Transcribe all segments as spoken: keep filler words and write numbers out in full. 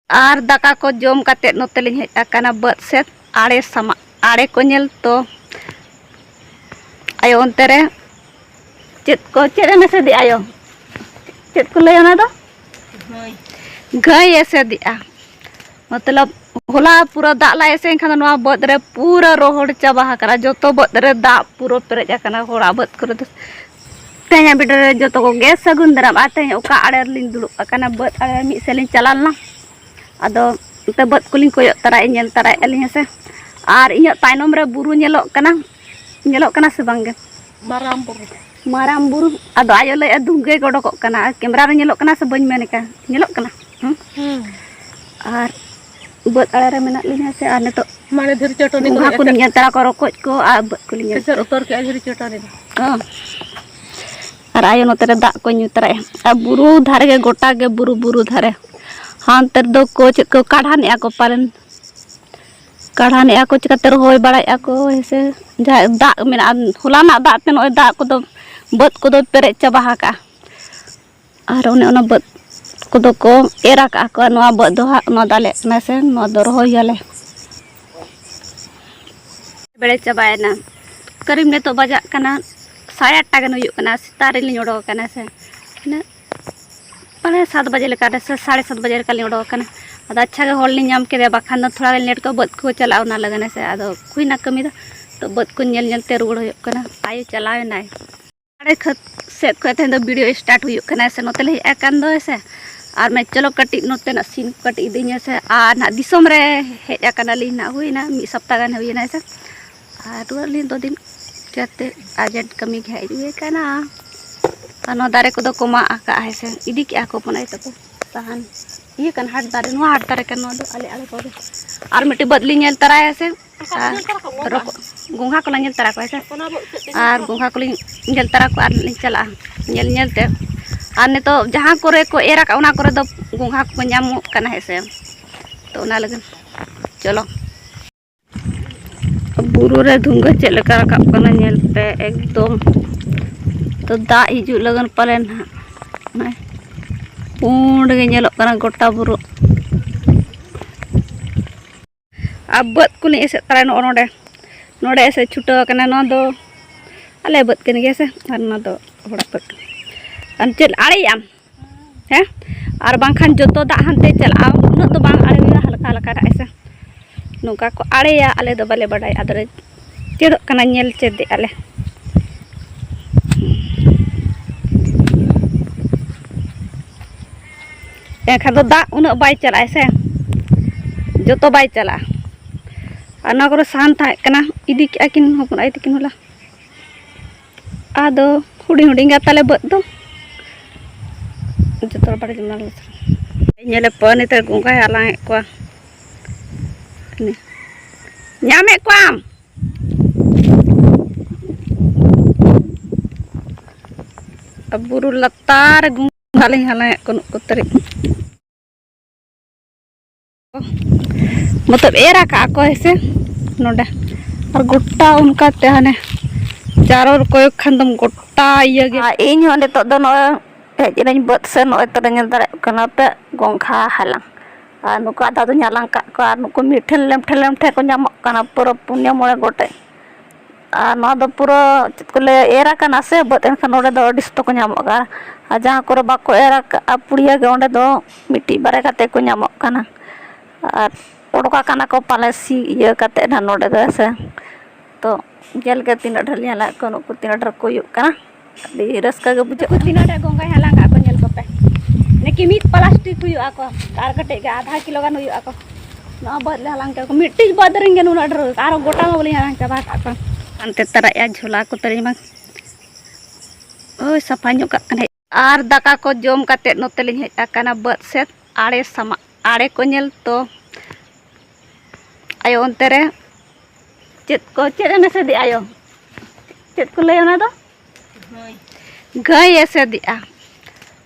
ᱟᱨ ᱫᱟᱠᱟ ᱠᱚ ᱡᱚᱢ ᱠᱟᱛᱮᱫ ᱱᱚᱛᱮ ᱞᱤᱧ ᱦᱮᱡ ᱟᱠᱟᱱᱟ ᱵᱟᱹᱫᱽ ᱥᱮᱫ, ᱟᱲᱮ ᱥᱟᱢᱟᱜ, ᱟᱲᱮ ᱠᱚ ᱧᱮᱞ᱾ ᱛᱚ ᱟᱭᱳ ᱚᱱᱛᱮ ᱨᱮ ᱪᱮᱫ ᱠᱚ, ᱪᱮᱫ ᱮᱢ ᱮᱥᱮᱫᱮᱜᱼᱟ ᱟᱭᱳ? ᱪᱮᱫ ᱠᱚ ᱞᱟᱹᱭᱟ ᱚᱱᱟ ᱫᱚ? ᱜᱟᱹᱭ ᱮᱥᱮᱫᱮᱜᱼᱟ᱾ ᱢᱚᱛᱞᱚᱵ ᱦᱚᱞᱟ ᱯᱩᱨᱟᱹ ᱫᱟᱜ ᱞᱟᱭ ᱥᱮ, ᱮᱱᱠᱷᱟᱱ ᱫᱚ ᱱᱚᱣᱟ ᱵᱟᱹᱫᱽ ᱨᱮ ᱯᱩᱨᱟᱹ ᱨᱚᱦᱚᱲ ᱪᱟᱵᱟ ᱟᱠᱟᱱᱟ, ᱡᱚᱛᱚ ᱵᱟᱹᱫᱽ ᱨᱮ ᱫᱟᱜ ᱯᱩᱨᱟᱹ ᱯᱮᱨᱮᱡ ᱟᱠᱟᱱᱟ ᱦᱚᱲᱟᱜ ᱵᱟᱹᱫᱽ ᱠᱚᱨᱮ ᱫᱚ᱾ ᱛᱮᱦᱮᱧᱟᱜ video ᱨᱮ ᱡᱚᱛᱚ ᱠᱚᱜᱮ ᱥᱟᱹᱜᱩᱱ ᱫᱟᱨᱟᱢ᱾ ᱟᱨ ᱛᱮᱦᱮᱧ ᱚᱠᱟ ᱟᱲᱮ ᱨᱮᱞᱤᱧ ᱫᱩᱲᱩᱵ ᱟᱠᱟᱱᱟ, ᱵᱟᱹᱫᱽ ᱟᱲᱮ ᱨᱮ ᱢᱤᱫ ᱥᱮᱫ ᱞᱤᱧ ᱪᱟᱞᱟᱣ ᱞᱮᱱᱟ, ᱟᱫᱚ ᱱᱚᱛᱮ ᱵᱟᱹᱫᱽ ᱠᱚᱞᱤᱧ ᱠᱚᱭᱚᱜ ᱛᱟᱨᱟᱭᱮᱫ, ᱧᱮᱞ ᱛᱟᱨᱟᱭᱮᱫᱼᱟ ᱞᱤᱧ ᱦᱮᱸᱥᱮ᱾ ᱟᱨ ᱤᱧᱟᱹᱜ ᱛᱟᱭᱱᱚᱢ ᱨᱮ ᱵᱩᱨᱩ ᱧᱮᱞᱚᱜ ᱠᱟᱱᱟ, ᱧᱮᱞᱚᱜ ᱠᱟᱱᱟ ᱥᱮ ᱵᱟᱝ ᱜᱮ? ᱢᱟᱨᱟᱝ ᱵᱩᱨᱩ᱾ ᱢᱟᱨᱟᱝ ᱵᱩᱨᱩ᱾ ᱟᱫᱚ ᱟᱭᱳ ᱞᱟᱹᱭᱮᱫᱼᱟ ᱫᱷᱩᱸᱜᱟᱹ ᱜᱮ ᱚᱰᱚᱠᱚᱜ ᱠᱟᱱᱟ, ᱟᱨ camera ᱨᱮ ᱧᱮᱞᱚᱜ ᱠᱟᱱᱟ ᱥᱮ ᱵᱟᱹᱧ ᱢᱮᱱ ᱠᱟᱱ, ᱧᱮᱞᱚᱜ ᱠᱟᱱᱟ? ᱦᱩᱸ? ᱦᱩᱸ᱾ ᱟᱨ ᱵᱟᱹᱫᱽ ᱟᱲᱮ ᱨᱮ ᱢᱮᱱᱟᱜ ᱞᱤᱧᱟ ᱥᱮ, ᱟᱨ ᱱᱤᱛᱚᱜ ᱢᱟᱱᱮ ᱫᱷᱤᱨᱤ ᱪᱟᱹᱴᱟᱹᱱᱤ ᱠᱚ ᱜᱚᱸᱜᱷᱟ ᱦᱮᱡ ᱠᱚᱞᱤᱧ ᱟᱠᱟᱱ᱾ ᱧᱮᱞ ᱛᱟᱨᱟ ᱠᱚᱣᱟ, ᱨᱚᱠᱚᱡ ᱠᱚ ᱟᱨ ᱵᱟᱹᱫᱽ ᱠᱚᱞᱤᱧ ᱧᱮᱞ ᱮᱥᱮᱫ ᱛᱟᱨᱟ᱾ ᱩᱛᱟᱹᱨ ᱠᱮᱜᱼᱟ ᱫᱷᱤᱨᱤ ᱪᱟᱹᱴᱟᱹᱱᱤ ᱫᱚ᱾ ᱦᱚᱸ᱾ ᱟᱨ ᱟᱭᱳ ᱱᱚᱛᱮ ᱨᱮ ᱫᱟᱜ ᱠᱚ ᱧᱩ ᱛᱟᱨᱟᱭᱟ᱾ ᱟᱨ ᱵᱩᱨᱩ ᱫᱷᱟᱨᱮ ᱜᱮ ᱜᱚᱴᱟ ᱜᱮ ᱵᱩᱨᱩ, ᱵᱩᱨᱩ ᱫᱷᱟᱨᱮ᱾ ᱦᱟᱱᱛᱮ ᱨᱮᱫᱚ ᱠᱚ ᱪᱮᱫ ᱠᱚ ᱠᱟᱰᱷᱟᱱᱮᱜᱼᱟ ᱠᱚ ᱯᱟᱞᱮᱱ᱾ ᱠᱟᱰᱷᱟᱱᱮᱜᱼᱟ ᱠᱚ, ᱪᱤᱠᱟᱹᱛᱮ ᱨᱚᱦᱚᱭ ᱵᱟᱲᱟᱭᱮᱜᱼᱟ ᱠᱚ ᱦᱮᱸᱥᱮ᱾ ᱡᱟᱦᱟᱸ ᱫᱟᱜ ᱢᱮᱱᱟᱜᱼᱟ, ᱦᱚᱞᱟᱱᱟᱜ ᱫᱟᱜ ᱛᱮ ᱱᱚᱜᱼᱚᱭ ᱫᱟᱜ ᱠᱚᱫᱚ, ᱵᱟᱹᱫᱽ ᱠᱚᱫᱚ ᱯᱮᱨᱮᱡ ᱪᱟᱵᱟ ᱟᱠᱟᱜᱼᱟ᱾ ᱟᱨ ᱚᱱᱮ ᱚᱱᱟ ᱵᱟᱹᱫᱽ ᱠᱚᱫᱚ ᱠᱚ ᱮᱨ ᱟᱠᱟᱜᱼᱟ ᱠᱚ᱾ ᱱᱚᱣᱟ ᱵᱟᱹᱫᱽ ᱫᱚ ᱦᱟᱸᱜ, ᱱᱚᱣᱟ ᱫᱟᱞᱮᱜ ᱠᱟᱱᱟ ᱥᱮ, ᱱᱚᱣᱟ ᱫᱚ ᱨᱚᱦᱚᱭ ᱜᱮᱭᱟᱞᱮ᱾ ᱵᱮᱲᱮ ᱪᱟᱵᱟᱭᱮᱱᱟ᱾ ᱠᱟᱨᱤᱵ ᱱᱤᱛᱚᱜ ᱵᱟᱡᱟᱜ ᱠᱟᱱᱟ ᱥᱟᱲᱮ ᱟᱴᱴᱟ ᱜᱟᱱ ᱦᱩᱭᱩᱜ ᱠᱟᱱᱟ᱾ ᱥᱮᱛᱟᱜ ᱨᱮᱞᱤᱧ ᱚᱰᱚᱠ ᱟᱠᱟᱱᱟ ᱥᱮ, ᱛᱤᱱᱟᱹᱜ, ᱯᱟᱞᱮ ᱥᱟᱛ ᱵᱟᱡᱮ ᱞᱮᱠᱟ ᱨᱮ ᱥᱮ ᱥᱟᱲᱮ ᱥᱟᱛ ᱵᱟᱡᱮ ᱞᱮᱠᱟ ᱞᱤᱧ ᱚᱰᱚᱠ ᱟᱠᱟᱱᱟ᱾ ᱟᱫᱚ ᱟᱪᱪᱷᱟ ᱜᱮ ᱦᱚᱲ ᱞᱤᱧ ᱧᱟᱢ ᱠᱮᱫᱮᱭᱟ, ᱵᱟᱠᱷᱟᱱ ᱫᱚ ᱛᱷᱚᱲᱟ ᱜᱟᱱ late ᱠᱚ ᱵᱟᱹᱫᱽ ᱠᱚ ᱪᱟᱞᱟᱜᱼᱟ ᱚᱱᱟ ᱞᱟᱹᱜᱤᱫ ᱦᱮᱸ ᱥᱮ᱾ ᱟᱫᱚ ᱦᱩᱭᱱᱟ ᱠᱟᱹᱢᱤ ᱫᱚ, ᱛᱚ ᱵᱟᱹᱫᱽ ᱠᱚ ᱧᱮᱞ ᱧᱮᱞ ᱛᱮ ᱨᱩᱣᱟᱹᱲ ᱦᱩᱭᱩᱜ ᱠᱟᱱᱟ᱾ ᱟᱭᱳ ᱪᱟᱞᱟᱣ ᱮᱱᱟᱭ᱾ ᱟᱲᱮ ᱠᱷᱟᱹᱛ ᱥᱮᱫ ᱠᱷᱚᱱ ᱛᱮᱦᱮᱧ ᱫᱚ video start ᱦᱩᱭᱩᱜ ᱠᱟᱱᱟ ᱥᱮ, ᱱᱚᱛᱮ ᱞᱮ ᱦᱮᱡ ᱟᱠᱟᱱ ᱫᱚ ᱦᱮᱸ ᱥᱮ᱾ ᱟᱨ ᱢᱮ ᱪᱚᱞᱚ ᱠᱟᱹᱴᱤᱡ ᱱᱚᱛᱮᱱᱟᱜ scene ᱠᱚ ᱠᱟᱹᱴᱤᱡ ᱤᱫᱤᱧᱟ ᱥᱮ᱾ ᱟᱨ ᱱᱟᱦᱟᱜ ᱫᱤᱥᱚᱢ ᱨᱮ ᱦᱮᱡ ᱟᱠᱟᱱᱟᱞᱤᱧ, ᱱᱟᱦᱟᱜ ᱦᱩᱭᱱᱟ ᱢᱤᱫ ᱥᱚᱯᱛᱟ ᱜᱟᱱ ᱦᱩᱭᱱᱟ ᱦᱮᱸ ᱥᱮ᱾ ᱟᱨ ᱨᱩᱣᱟᱹᱲ ᱞᱤᱧ ᱫᱚ ᱫᱤᱱ ᱪᱤᱠᱟᱹᱛᱮ urgent ᱠᱟᱹᱢᱤ ᱜᱮ ᱦᱮᱡ ᱦᱩᱭ ᱟᱠᱟᱱᱟ᱾ ᱟᱨ ᱱᱚᱣᱟ ᱫᱟᱨᱮ ᱠᱚᱫᱚ ᱠᱚ ᱢᱟᱜ ᱟᱠᱟᱜᱼᱟ ᱦᱮᱸ ᱥᱮ, ᱤᱫᱤ ᱠᱮᱜᱼᱟ ᱠᱚ ᱦᱚᱯᱚᱱ ᱟᱭᱳ ᱛᱟᱠᱚ ᱥᱟᱦᱟᱱ᱾ ᱤᱭᱟᱹ ᱠᱟᱱᱟ ᱦᱟᱴ ᱫᱟᱨᱮ, ᱱᱚᱣᱟ ᱦᱟᱴ ᱫᱟᱨᱮ ᱠᱟᱱᱟ ᱱᱚᱣᱟ ᱫᱚ ᱟᱞᱮ ᱟᱲᱮ ᱠᱚᱨᱮ᱾ ᱟᱨ ᱢᱤᱫᱴᱤᱡ ᱵᱟᱹᱫᱽ ᱞᱤᱧ ᱧᱮᱞ ᱛᱟᱨᱟᱭᱟ ᱥᱮ, ᱟᱨ ᱨᱚᱠᱚ-, ᱜᱚᱸᱜᱷᱟ ᱠᱚᱞᱮ ᱧᱮᱞ ᱛᱟᱨᱟ ᱠᱚᱣᱟ ᱥᱮ᱾ ᱟᱨ ᱜᱚᱸᱜᱷᱟ ᱠᱚᱞᱤᱧ ᱧᱮᱞ ᱛᱟᱨᱟ ᱠᱚᱣᱟ ᱟᱨ ᱞᱤᱧ ᱪᱟᱞᱟᱜᱼᱟ ᱧᱮᱞ ᱧᱮᱞ ᱛᱮ᱾ ᱟᱨ ᱱᱤᱛᱚᱜ ᱡᱟᱦᱟᱸ ᱠᱚᱨᱮ ᱠᱚ ᱮᱨ ᱟᱠᱟᱫ ᱚᱱᱟ ᱠᱚᱨᱮ ᱫᱚ ᱜᱚᱸᱜᱷᱟ ᱠᱚᱠᱚ ᱧᱟᱢᱚᱜ ᱠᱟᱱᱟ ᱦᱮᱸ ᱥᱮ᱾ ᱛᱚ ᱚᱱᱟ ᱞᱟᱹᱜᱤᱫ ᱪᱚᱞᱚ᱾ ᱵᱩᱨᱩ ᱨᱮ ᱫᱷᱩᱸᱜᱟᱹ ᱪᱮᱫ ᱞᱮᱠᱟ ᱨᱟᱠᱟᱵ ᱠᱟᱱᱟ ᱧᱮᱞ ᱯᱮ ᱮᱠᱫᱚᱢ᱾ ᱛᱚ ᱫᱟᱜ ᱦᱤᱡᱩᱜ ᱞᱟᱹᱜᱤᱫ ᱯᱟᱞᱮᱱ ᱦᱟᱸᱜ᱾ ᱱᱚᱜᱼᱚᱭ ᱯᱩᱸᱰ ᱜᱮ ᱧᱮᱞᱚᱜ ᱠᱟᱱᱟ ᱜᱚᱴᱟ ᱵᱩᱨᱩ᱾ ᱟᱨ ᱵᱟᱹᱫᱽ ᱠᱚᱞᱤᱧ ᱮᱥᱮᱫ ᱛᱟᱨᱟ ᱱᱚᱜᱼᱚ ᱱᱚᱰᱮ, ᱱᱚᱰᱮ ᱮᱥᱮᱫ ᱪᱷᱩᱴᱟᱹᱣ ᱟᱠᱟᱱᱟ᱾ ᱱᱚᱣᱟ ᱫᱚ ᱟᱞᱮ ᱵᱟᱹᱫᱽ ᱠᱟᱱ ᱜᱮᱭᱟ ᱥᱮ, ᱟᱨ ᱱᱚᱣᱟ ᱫᱚ ᱦᱚᱲᱟᱜ ᱵᱟᱹᱫᱽ᱾ ᱟᱢ ᱪᱮᱫ ᱟᱲᱮᱭᱟᱢ? ᱦᱮᱸ, ᱟᱨ ᱵᱟᱝᱠᱷᱟᱱ ᱡᱚᱛᱚ ᱫᱟᱜ ᱦᱟᱱᱛᱮ ᱪᱟᱞᱟᱜᱼᱟ, ᱩᱱᱟᱹᱜ ᱫᱚ ᱵᱟᱝ ᱟᱲᱮ ᱦᱩᱭᱩᱜᱼᱟ, ᱦᱟᱞᱠᱟ ᱦᱟᱞᱠᱟ ᱫᱟᱜ ᱦᱮᱸ ᱥᱮ᱾ ᱱᱚᱝᱠᱟ ᱠᱚ ᱟᱲᱮᱭᱟ, ᱟᱞᱮ ᱫᱚ ᱵᱟᱞᱮ ᱵᱟᱰᱟᱭᱟ, ᱟᱫᱚᱞᱮ ᱪᱮᱫᱚᱜ ᱠᱟᱱᱟ, ᱧᱮᱞ ᱪᱮᱫᱮᱜᱼᱟ ᱞᱮ᱾ ᱮᱱᱠᱷᱟᱱ ᱫᱚ ᱫᱟᱜ ᱩᱱᱟᱹᱜ ᱵᱟᱭ ᱪᱟᱞᱟᱜᱼᱟ ᱥᱮ, ᱡᱚᱛᱚ ᱵᱟᱭ ᱪᱟᱞᱟᱜᱼᱟ᱾ ᱟᱨ ᱱᱚᱣᱟ ᱠᱚᱨᱮ ᱥᱟᱦᱟᱱ ᱛᱟᱦᱮᱸ ᱠᱟᱱᱟ, ᱤᱫᱤ ᱠᱮᱜᱼᱟ ᱠᱤᱱ ᱦᱚᱯᱚᱱ ᱟᱭᱳ ᱛᱟᱹᱠᱤᱱ ᱦᱚᱞᱟ᱾ ᱟᱫᱚ ᱦᱩᱰᱤᱧ ᱦᱩᱰᱤᱧ ᱜᱮ ᱛᱟᱞᱮ ᱵᱟᱹᱫᱽ ᱫᱚ, ᱡᱚᱛᱚ ᱦᱚᱲ ᱵᱟᱲᱮ ᱡᱚᱝ ᱞᱮ ᱧᱮᱞᱮ ᱯᱟᱹᱱᱤ ᱛᱮ ᱜᱚᱸᱜᱷᱟᱭ ᱦᱟᱞᱟᱝ ᱮᱫ ᱠᱚᱣᱟ᱾ ᱧᱟᱢᱮᱫ ᱠᱚᱣᱟᱢ? ᱵᱩᱨᱩ ᱞᱟᱛᱟᱨ ᱨᱮ ᱜᱚᱸᱜᱷᱟ ᱞᱤᱧ ᱦᱟᱞᱟᱝ ᱮᱫ ᱠᱚᱣᱟ, ᱱᱩᱠᱩ ᱛᱟᱹᱨᱤᱡ᱾ ᱢᱚᱛᱞᱚᱵ ᱮᱨ ᱟᱠᱟᱜᱼᱟ ᱠᱚ ᱦᱮᱸᱥᱮ ᱱᱚᱰᱮ, ᱟᱨ ᱜᱚᱴᱟ ᱚᱱᱠᱟᱛᱮ ᱦᱟᱱᱮ ᱪᱟᱨᱚ ᱨᱮ ᱠᱚᱭᱚᱜ ᱠᱷᱟᱱ ᱫᱚᱢ ᱜᱚᱴᱟ ᱤᱭᱟᱹ ᱜᱮ᱾ ᱟᱨ ᱤᱧ ᱦᱚᱸ ᱱᱤᱛᱚᱜ ᱫᱚ ᱱᱚᱜᱼᱚᱭ ᱦᱮᱡ ᱮᱱᱟᱹᱧ ᱵᱟᱹᱫᱽ ᱥᱮᱫ, ᱱᱚᱜᱼᱚᱭ ᱛᱚᱞᱮ ᱧᱮᱞ ᱫᱟᱲᱮᱭᱟᱜ ᱠᱟᱱᱟ ᱯᱮ ᱜᱚᱝᱜᱷᱟ ᱦᱟᱞᱟᱝ᱾ ᱟᱨ ᱱᱩᱠᱩ ᱟᱫᱷᱟ ᱫᱚᱧ ᱦᱟᱞᱟᱝ ᱠᱟᱜ ᱠᱚᱣᱟ, ᱟᱨ ᱱᱩᱠᱩ ᱢᱤᱫ ᱴᱷᱮᱱ ᱞᱮᱢ ᱴᱷᱮᱱ ᱞᱮᱢ ᱴᱷᱮᱱ ᱠᱚ ᱧᱟᱢᱚᱜ ᱠᱟᱱᱟ, ᱯᱩᱨᱟᱹ ᱯᱩᱱᱭᱟᱹ ᱢᱚᱬᱮ ᱜᱚᱴᱮᱡ᱾ ᱟᱨ ᱱᱚᱣᱟ ᱫᱚ ᱯᱩᱨᱟᱹ ᱪᱮᱫ ᱠᱚ ᱞᱟᱹᱭᱟ, ᱮᱨ ᱟᱠᱟᱱᱟ ᱥᱮ ᱵᱟᱹᱫᱽ, ᱮᱱᱠᱷᱟᱱ ᱱᱚᱰᱮ ᱫᱚ ᱟᱹᱰᱤ ᱥᱚᱠᱛᱚ ᱠᱚ ᱧᱟᱢᱚᱜ ᱠᱟᱱᱟ᱾ ᱟᱨ ᱡᱟᱦᱟᱸ ᱠᱚᱨᱮ ᱵᱟᱠᱚ ᱮᱨ ᱟᱠᱟᱫᱼᱟ ᱯᱩᱲᱤᱭᱟᱹ ᱜᱮ, ᱚᱸᱰᱮ ᱫᱚ ᱢᱤᱫᱴᱤᱡ ᱵᱟᱨᱭᱟ ᱠᱟᱛᱮ ᱠᱚ ᱧᱟᱢᱚᱜ ᱠᱟᱱᱟ᱾ ᱟᱨ ᱚᱰᱚᱠ ᱟᱠᱟᱱᱟ ᱠᱚ ᱯᱟᱞᱮ ᱥᱤ ᱤᱭᱟᱹ ᱠᱟᱛᱮ ᱱᱟᱦᱟᱜ ᱱᱚᱰᱮ ᱫᱚ ᱦᱮᱸ ᱥᱮ᱾ ᱛᱚ ᱧᱮᱞ ᱜᱮ ᱛᱤᱱᱟᱹᱜ ᱰᱷᱮᱨ ᱞᱤᱧ ᱦᱟᱞᱟᱝ ᱠᱚᱣᱟ, ᱱᱩᱠᱩ ᱛᱤᱱᱟᱹᱜ ᱰᱷᱮᱨ ᱠᱚ ᱦᱩᱭᱩᱜ ᱠᱟᱱᱟ᱾ ᱟᱹᱰᱤ ᱨᱟᱹᱥᱠᱟᱹ ᱜᱮ ᱵᱩᱡᱷᱟᱹᱜ ᱠᱟᱱᱟ᱾ ᱛᱤᱱᱟᱹᱜ ᱰᱷᱮᱨ ᱜᱚᱝᱜᱷᱟᱭ ᱦᱟᱞᱟᱝ ᱠᱟᱜ ᱠᱚ ᱧᱮᱞ ᱠᱚᱯᱮ᱾ ᱱᱟᱹᱠᱤ ᱢᱤᱫ ᱯᱞᱟᱥᱴᱤᱠ ᱦᱩᱭᱩᱜᱼᱟ ᱠᱚ, ᱟᱨ ᱠᱟᱹᱴᱤᱡ ᱜᱮ ᱟᱫᱷᱟ ᱠᱤᱞᱳ ᱜᱟᱱ ᱦᱩᱭᱩᱜᱼᱟ ᱠᱚ᱾ ᱱᱚᱣᱟ ᱵᱟᱹᱫᱽ ᱞᱮ ᱦᱟᱞᱟᱝ ᱠᱮᱫ ᱠᱚ, ᱢᱤᱫᱴᱤᱡ ᱵᱟᱹᱫᱽ ᱨᱮᱱ ᱜᱮ ᱱᱩᱱᱟᱹᱜ ᱰᱷᱮᱨ, ᱟᱨᱦᱚᱸ ᱜᱚᱴᱟ ᱢᱟ ᱵᱟᱹᱞᱤᱧ ᱦᱟᱞᱟᱝ ᱪᱟᱵᱟ ᱠᱟᱜ ᱠᱚᱣᱟ᱾ ᱦᱟᱱᱛᱮ ᱛᱟᱨᱟᱭᱟ ᱡᱷᱚᱞᱟ ᱠᱚ ᱛᱟᱹᱞᱤᱧ ᱢᱟ᱾ ᱳᱭ ᱥᱟᱯᱷᱟ ᱧᱚᱜ ᱠᱟᱜ ᱠᱟᱱᱟ᱾ ᱟᱨ ᱫᱟᱠᱟ ᱠᱚ ᱡᱚᱢ ᱠᱟᱛᱮ ᱱᱚᱛᱮ ᱞᱤᱧ ᱦᱮᱡ ᱟᱠᱟᱱᱟ ᱵᱟᱹᱫᱽ ᱥᱮᱫ, ᱟᱲᱮ ᱥᱟᱢᱟᱜ, ᱟᱲᱮ ᱠᱚ ᱧᱮᱞ ᱛᱚ᱾ ᱟᱭᱳ ᱚᱱᱛᱮ ᱨᱮ ᱪᱮᱫ ᱠᱚ, ᱪᱮᱫ ᱮᱢ ᱮᱥᱮᱫᱮᱜᱼᱟ ᱟᱭᱳ? ᱪᱮᱫ ᱠᱚ ᱞᱟᱹᱭᱟ ᱚᱱᱟ ᱫᱚ? ᱜᱟᱹᱭ ᱮᱥᱮᱫᱮᱜᱼᱟ᱾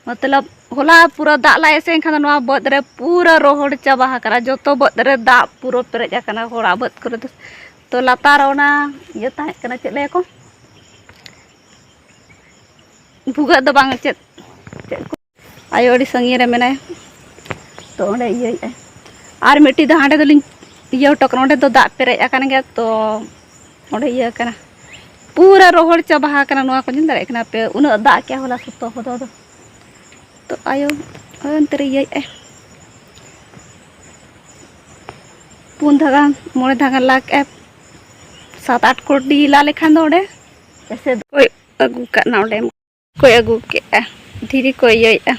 ᱢᱚᱛᱞᱚᱵ ᱦᱚᱞᱟ ᱯᱩᱨᱟᱹ ᱫᱟᱜ ᱞᱟᱭ ᱮᱥᱮᱫ ᱮᱱᱠᱷᱟᱱ ᱫᱚ ᱱᱚᱣᱟ ᱵᱟᱹᱫᱽ ᱨᱮ ᱯᱩᱨᱟᱹ ᱨᱚᱦᱚᱲ ᱪᱟᱵᱟ ᱟᱠᱟᱱᱟ, ᱡᱚᱛᱚ ᱵᱟᱹᱫᱽ ᱨᱮ ᱫᱟᱜ ᱯᱩᱨᱟᱹ ᱯᱮᱨᱮᱡ ᱟᱠᱟᱱᱟ ᱦᱚᱲᱟᱜ ᱵᱟᱹᱫᱽ ᱠᱚᱨᱮ ᱫᱚ᱾ ᱛᱚ ᱞᱟᱛᱟᱨ ᱚᱱᱟ ᱤᱭᱟᱹ ᱛᱟᱦᱮᱸ ᱠᱟᱱᱟ, ᱪᱮᱫ ᱞᱟᱹᱭᱟᱠᱚ, ᱵᱷᱩᱜᱟᱹᱜ ᱫᱚ ᱵᱟᱝ, ᱪᱮᱫ, ᱪᱮᱫ ᱠᱚ, ᱟᱭᱳ ᱟᱹᱰᱤ ᱥᱟᱺᱜᱤᱧ ᱨᱮ ᱢᱮᱱᱟᱭᱟ, ᱛᱚ ᱚᱸᱰᱮ ᱤᱭᱟᱹᱭᱮᱫᱼᱟᱭ᱾ ᱟᱨ ᱢᱤᱫᱴᱤᱡ ᱫᱚ ᱦᱟᱸᱰᱮ ᱫᱚᱞᱤᱧ ᱤᱭᱟᱹ ᱦᱚᱴᱚ ᱠᱟᱱᱟ, ᱚᱸᱰᱮ ᱫᱚ ᱫᱟᱜ ᱯᱮᱨᱮᱡ ᱟᱠᱟᱱ ᱜᱮᱭᱟ, ᱛᱚ ᱚᱸᱰᱮ ᱤᱭᱟᱹ ᱠᱟᱱᱟ, ᱯᱩᱨᱟᱹ ᱨᱚᱦᱚᱲ ᱪᱟᱵᱟ ᱟᱠᱟᱱᱟ᱾ ᱱᱚᱣᱟ ᱠᱚ ᱧᱮᱞ ᱫᱟᱲᱮᱭᱟᱜ ᱠᱟᱱᱟ ᱯᱮ, ᱩᱱᱟᱹᱜ ᱫᱟᱜ ᱠᱮᱜᱼᱟ ᱦᱚᱞᱟ ᱥᱚᱠᱛᱚ ᱦᱚᱫᱚ ᱫᱚ᱾ ᱛᱚ ᱟᱭᱳ ᱚᱱᱛᱮ ᱨᱮ ᱤᱭᱟᱹᱭᱮᱫᱼᱟᱭ, ᱯᱩᱱ ᱫᱷᱟᱣ ᱜᱟᱱ ᱢᱚᱬᱮ ᱫᱷᱟᱣ ᱜᱟᱱ ᱞᱟ ᱠᱮᱜᱼᱟᱭ, ᱥᱟᱛ ᱟᱴ ᱠᱳᱴᱤ ᱞᱟ ᱞᱮᱠᱷᱟᱱ ᱫᱚ ᱚᱸᱰᱮ ᱮᱥᱮᱫ ᱠᱚᱭ ᱟᱹᱜᱩ ᱠᱟᱜ ᱱᱟ ᱚᱸᱰᱮ᱾ ᱠᱚᱭ ᱟᱹᱜᱩ ᱠᱮᱜᱼᱟ, ᱫᱷᱤᱨᱤ ᱠᱚ ᱤᱭᱟᱹᱭᱮᱜᱼᱟ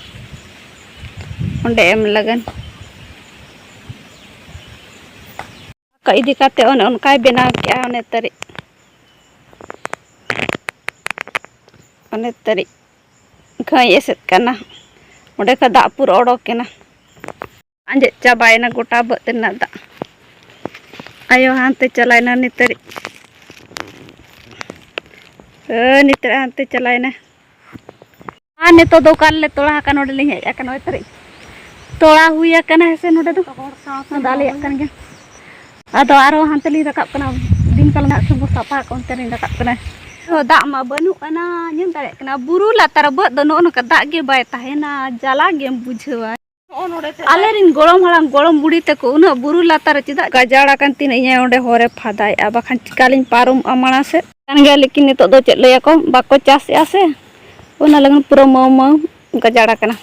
ᱚᱸᱰᱮ ᱮᱢ ᱞᱟᱹᱜᱤᱫ᱾ ᱤᱫᱤ ᱠᱟᱛᱮ ᱚᱱᱮ ᱚᱱᱠᱟᱭ ᱵᱮᱱᱟᱣ ᱠᱮᱜᱼᱟ᱾ ᱚᱱᱮ ᱛᱟᱹᱨᱤᱡ, ᱚᱱᱮ ᱛᱟᱹᱨᱤᱡ ᱜᱷᱟᱹᱭ ᱮᱥᱮᱫ ᱠᱟᱱᱟ, ᱚᱸᱰᱮ ᱠᱷᱚᱱ ᱫᱟᱜ ᱯᱩᱨᱟᱹ ᱚᱰᱚᱠ ᱮᱱᱟ᱾ ᱟᱸᱡᱮᱫ ᱪᱟᱵᱟᱭᱮᱱᱟ ᱜᱚᱴᱟ ᱵᱟᱹᱫᱽ ᱨᱮᱱᱟᱜ ᱫᱟᱜ᱾ ᱟᱭᱳ ᱦᱟᱱᱛᱮ ᱪᱟᱞᱟᱭᱮᱱᱟ ᱱᱤᱛᱟᱹᱨᱤᱡ᱾ ᱦᱮᱸ, ᱱᱤᱛᱟᱹᱨᱤᱡ ᱦᱟᱱᱛᱮ ᱪᱟᱞᱟᱭᱮᱱᱟ᱾ ᱟᱨ ᱱᱤᱛᱚᱜ ᱫᱚ ᱚᱠᱟ ᱨᱮᱞᱮ ᱛᱚᱲᱟ ᱟᱠᱟᱱ, ᱱᱚᱰᱮ ᱞᱤᱧ ᱦᱮᱡ ᱟᱠᱟᱱᱟ᱾ ᱱᱚᱜᱼᱚᱭ ᱛᱟᱹᱨᱤᱡ ᱛᱚᱲᱟ ᱦᱩᱭ ᱟᱠᱟᱱᱟ, ᱦᱮᱸ ᱥᱮ? ᱱᱚᱰᱮ ᱫᱚ ᱫᱟᱞᱮᱭᱟᱜ ᱠᱟᱱ ᱜᱮᱭᱟ᱾ ᱟᱫᱚ ᱟᱨᱚ ᱦᱟᱱᱛᱮ ᱞᱤᱧ ᱨᱟᱠᱟᱵ ᱠᱟᱱᱟ, ᱫᱤᱱ ᱠᱟᱞᱚᱢ ᱦᱟᱸᱜ ᱥᱩᱵᱚ ᱥᱟᱯᱷᱟ ᱠᱚ ᱚᱱᱛᱮ ᱞᱤᱧ ᱨᱟᱠᱟᱵ ᱠᱟᱱᱟ᱾ ᱫᱟᱜ ᱢᱟ ᱵᱟᱹᱱᱩᱜ ᱟᱱᱟ, ᱧᱮᱞ ᱫᱟᱲᱮᱭᱟᱜ ᱠᱟᱱᱟ, ᱵᱩᱨᱩ ᱞᱟᱛᱟᱨ ᱵᱟᱹᱫᱽ ᱫᱚ ᱱᱚᱜᱼᱚ ᱱᱚᱝᱠᱟ ᱫᱟᱜ ᱜᱮ ᱵᱟᱭ ᱛᱟᱦᱮᱱᱟ, ᱡᱟᱞᱟ ᱜᱮᱢ ᱵᱩᱡᱷᱟᱹᱣᱟ᱾ ᱟᱞᱮ ᱨᱮᱱ ᱜᱚᱲᱚᱢ ᱦᱟᱲᱟᱢ ᱜᱚᱲᱚᱢ ᱵᱩᱲᱦᱤ ᱛᱟᱠᱚ ᱩᱱᱟᱹᱜ ᱵᱩᱨᱩ ᱞᱟᱛᱟᱨ ᱨᱮ ᱪᱮᱫᱟᱜ ᱜᱟᱡᱟᱲ ᱟᱠᱟᱱ, ᱛᱤᱱᱟᱹᱜ ᱤᱧ ᱚᱸᱰᱮ ᱦᱚᱨᱮ ᱯᱷᱟᱫᱟᱭᱮᱜᱼᱟ, ᱵᱟᱠᱷᱟᱱ ᱪᱤᱠᱟᱞᱤᱧ ᱯᱟᱨᱚᱢᱚᱜᱼᱟ ᱢᱟᱲᱟᱝ ᱥᱮᱫ ᱠᱟᱱ ᱜᱮᱭᱟ᱾ ᱞᱮᱠᱤᱱ ᱱᱤᱛᱚᱜ ᱫᱚ ᱪᱮᱫ ᱞᱟᱹᱭᱟᱠᱚ, ᱵᱟᱠᱚ ᱪᱟᱥᱮᱜᱼᱟ ᱥᱮ, ᱚᱱᱟ ᱞᱟᱹᱜᱤᱫ ᱯᱩᱨᱟᱹ ᱢᱟᱹᱣ ᱢᱟᱹᱣ ᱜᱟᱡᱟᱲ ᱟᱠᱟᱱᱟ᱾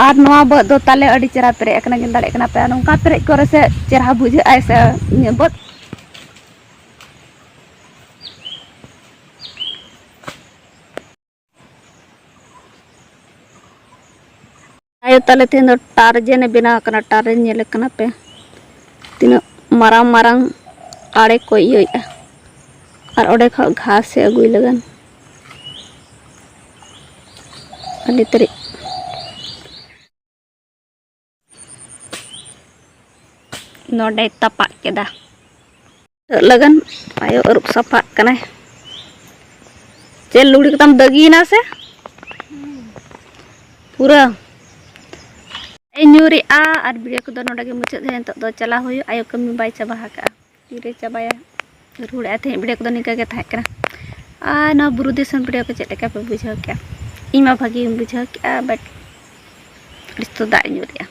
ᱟᱨ ᱱᱚᱣᱟ ᱵᱟᱹᱫᱽ ᱫᱚ ᱛᱟᱞᱮ ᱟᱹᱰᱤ ᱪᱮᱦᱨᱟ ᱯᱮᱨᱮᱡ ᱟᱠᱟᱱᱟ, ᱧᱮᱞ ᱫᱟᱲᱮᱭᱟᱜ ᱠᱟᱱᱟ ᱯᱮ᱾ ᱟᱨ ᱱᱚᱝᱠᱟ ᱯᱮᱨᱮᱡ ᱠᱚᱨᱮ ᱥᱮ ᱪᱮᱦᱨᱟ ᱵᱩᱡᱷᱟᱹᱜᱼᱟᱭ ᱥᱮ ᱤᱧᱟᱹᱜ ᱵᱟᱹᱫᱽ᱾ ᱟᱭᱳ ᱛᱟᱞᱮ ᱛᱮᱦᱮᱧ ᱫᱚ ᱴᱟᱨᱡᱮᱱᱮ ᱵᱮᱱᱟᱣ ᱟᱠᱟᱱᱟ᱾ ᱴᱟᱨᱡᱮᱱ ᱧᱮᱞᱮ ᱠᱟᱱᱟ ᱯᱮ, ᱛᱤᱱᱟᱹᱜ ᱢᱟᱨᱟᱝ ᱢᱟᱨᱟᱝ ᱟᱲᱮ ᱠᱚ ᱤᱭᱟᱹᱭᱮᱜᱼᱟ᱾ ᱟᱨ ᱚᱸᱰᱮ ᱠᱷᱚᱱ ᱜᱷᱟᱥ ᱮ ᱟᱹᱜᱩᱭ ᱞᱟᱹᱜᱤᱫ ᱟᱹᱰᱤ ᱛᱟᱹᱨᱤᱡ ᱱᱚᱰᱮᱭ ᱛᱟᱯᱟᱜ ᱠᱮᱫᱟ᱾ ᱞᱟᱹᱜᱤᱫ ᱟᱭᱳ ᱟᱹᱨᱩᱵ ᱥᱟᱯᱷᱟᱜ ᱠᱟᱱᱟᱭ᱾ ᱪᱮᱫ ᱞᱩᱜᱽᱲᱤ ᱠᱚᱛᱟᱢ ᱫᱟᱹᱜᱤᱭᱮᱱᱟ ᱥᱮ? ᱯᱩᱨᱟᱹ ᱤᱧ ᱧᱩᱨᱮᱜᱼᱟ᱾ ᱟᱨ ᱵᱷᱤᱰᱤᱭᱳ ᱠᱚᱫᱚ ᱱᱚᱰᱮ ᱜᱮ ᱢᱩᱪᱟᱹᱫ ᱦᱩᱭᱩᱜᱼᱟ᱾ ᱱᱤᱛᱚᱜ ᱫᱚ ᱪᱟᱞᱟᱣ ᱦᱩᱭᱩᱜ, ᱟᱭᱳ ᱠᱟᱹᱢᱤ ᱵᱟᱭ ᱪᱟᱵᱟ ᱟᱠᱟᱫᱼᱟ, ᱛᱤᱨᱮ ᱪᱟᱵᱟᱭᱟ᱾ ᱨᱩᱣᱟᱹᱲᱮᱜᱼᱟ᱾ ᱛᱮᱦᱮᱧ ᱵᱷᱤᱰᱤᱭᱳ ᱠᱚᱫᱚ ᱱᱤᱝᱠᱟᱹ ᱜᱮ ᱛᱟᱦᱮᱸ ᱠᱟᱱᱟ᱾ ᱟᱨ ᱱᱚᱣᱟ ᱵᱩᱨᱩ ᱫᱤᱥᱚᱢ ᱵᱷᱤᱰᱤᱭᱳ ᱠᱚ ᱪᱮᱫ ᱞᱮᱠᱟ ᱯᱮ ᱵᱩᱡᱷᱟᱹᱣ ᱠᱮᱜᱼᱟ? ᱤᱧ ᱢᱟ ᱵᱷᱟᱹᱜᱤ ᱜᱤᱧ ᱵᱩᱡᱷᱟᱹᱣ ᱠᱮᱜᱼᱟ, but ᱟᱹᱰᱤ ᱥᱚᱠᱛᱚ ᱫᱟᱜ ᱮ ᱧᱩᱨᱮᱜᱼᱟ᱾